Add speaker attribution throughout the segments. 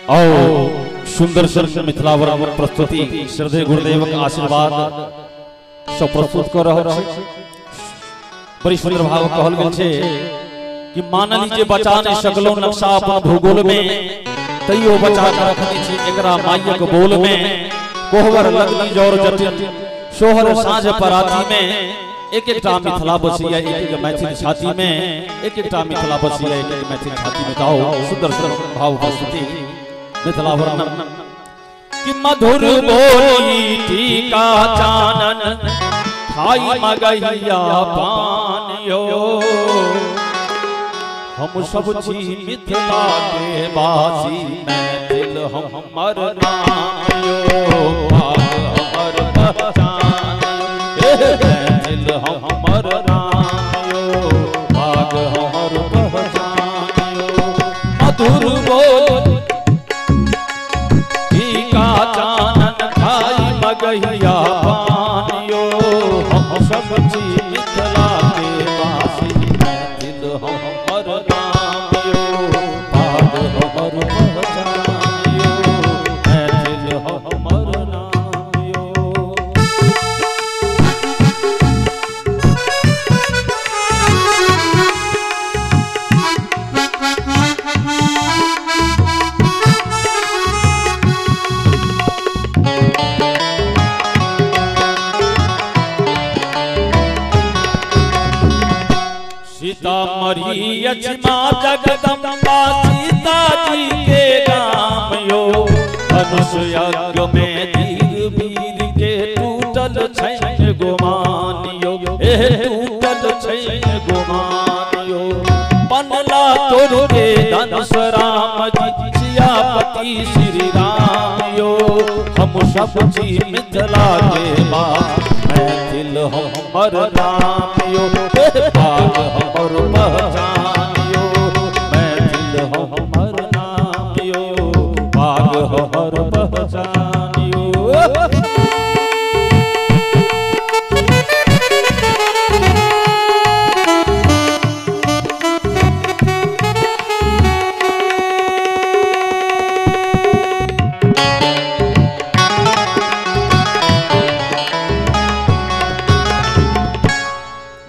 Speaker 1: और सुंदर सुंदर मिथिला वर्णन प्रस्तुति श्रद्धेय गुरुदेव के आशीर्वाद सब प्रस्तुत कर रहल छी। बड़ी सुंदर भाव कहल गेल छै कि मानली जे बचा नहीं सकलो नक्शा अपन भूगोल में, तैयो बचा के रखने छी एकरा मायक बोल में। कोहबर लगनी जौर जटिन सोहर साँझ पराती में, एक एकटा मिथिला बसिया एक एक मैथिल छाती में, एक एकटा मिथिला बसिया एक एक मैथिल छाती में। गाओ सुंदर सुंदर भाव प्रस्तुति मिथिला वर्णन कि मधुर बोली टीका चानन खाई मगहिया पान यो, हम सब छी मिथिला के वासी मैथिल हमर नाम यो, हमर पहचान मैथिल हमर नाम यो, भाग हमर पहचान यो। मधुर बोल टीका चानन खाई मगहिया पान यो, हम सब छी मिथिला के वासी मैथिल हमर नाम यो, भाग हमर पहचान यो, मैथिल हमर नाम यो। सीतामढ़ी अछमा जगदम्बा सीता जी के गाम यो, धनुष यज्ञ में धीर वीर के टूटल छैन गुमान यो, एह टूटल छैन गुमान यो। बनला तोर के धनुष राम जी सियापति श्री राम यो, हम सब छी मिथिला के बाप मैथिल हमर नाम यो, भाग हमर पहचान यो, मैथिल हमर नाम यो, भाग हमर पहचान यो।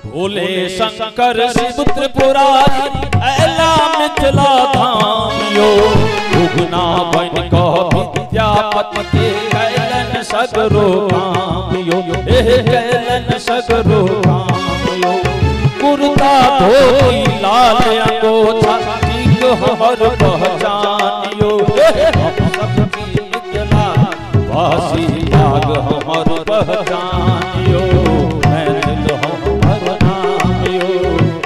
Speaker 1: भोले शंकर शिव त्रिपुरारी ऐला मिथिला धाम यो, उगना बन कह विद्यापति के कैलन सगरो काम यो, एह कैलन सगरो काम यो। कुर्ता धोती लाल अंगोछा ठीक हमर पहचान यो, हम सब की मिथिला वासी भाग हमर पहचान यो, मैथिल हमर नाम यो,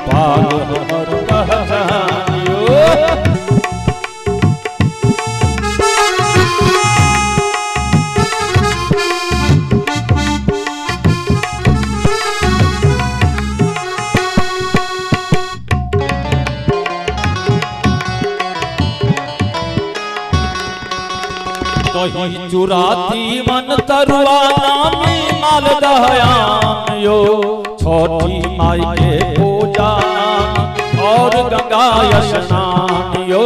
Speaker 1: भाग हमर पहचान यो। दही चुराती मन तरुआ नामी मालदहयाम यो, छोटी माई के पूजा नाम और गंगा स्नान यो,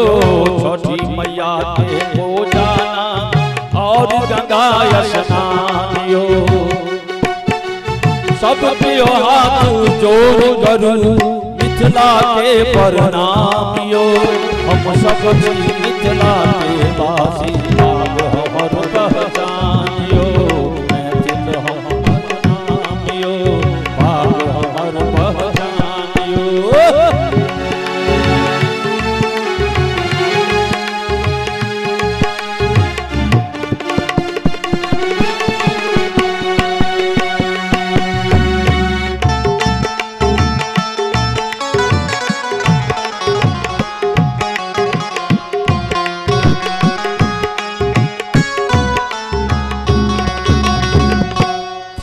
Speaker 1: छोटी मैया के पूजा नाम और गंगा स्नान यो। सब पियो हाथ जोड़ करू मिथिला के प्रणाम यो, हम सब छी मिथिला के वासी भाग हमर पहचान यो, मैथिल हमर नाम यो, भाग हमर पहचान यो।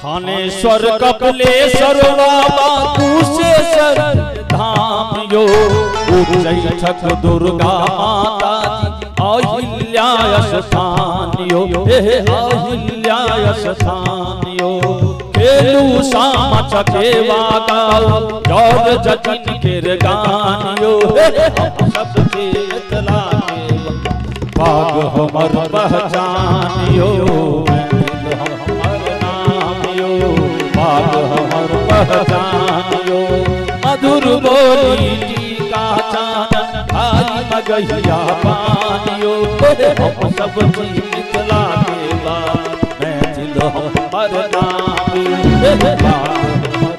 Speaker 1: थानेश्वर कपिलेश्वर बाबा कुशेश्वर धाम यो, उच्चैठक दुर्गा माता जी अहिल्या स्थान यो, एह अहिल्या स्थान यो। खेलू सामा चकेवा गाओ जौर जटिन केर गान यो, हम सब के मिथिला के पाग हमर पहचान यो, मैथिल हमर नाम यो, पाग हमर पहचान यो। मधुर बोली टीका चानन आई मगहिया पान यो, हम सब छी मिथिला के लाल, मैथिल हमर नाम यो, पाग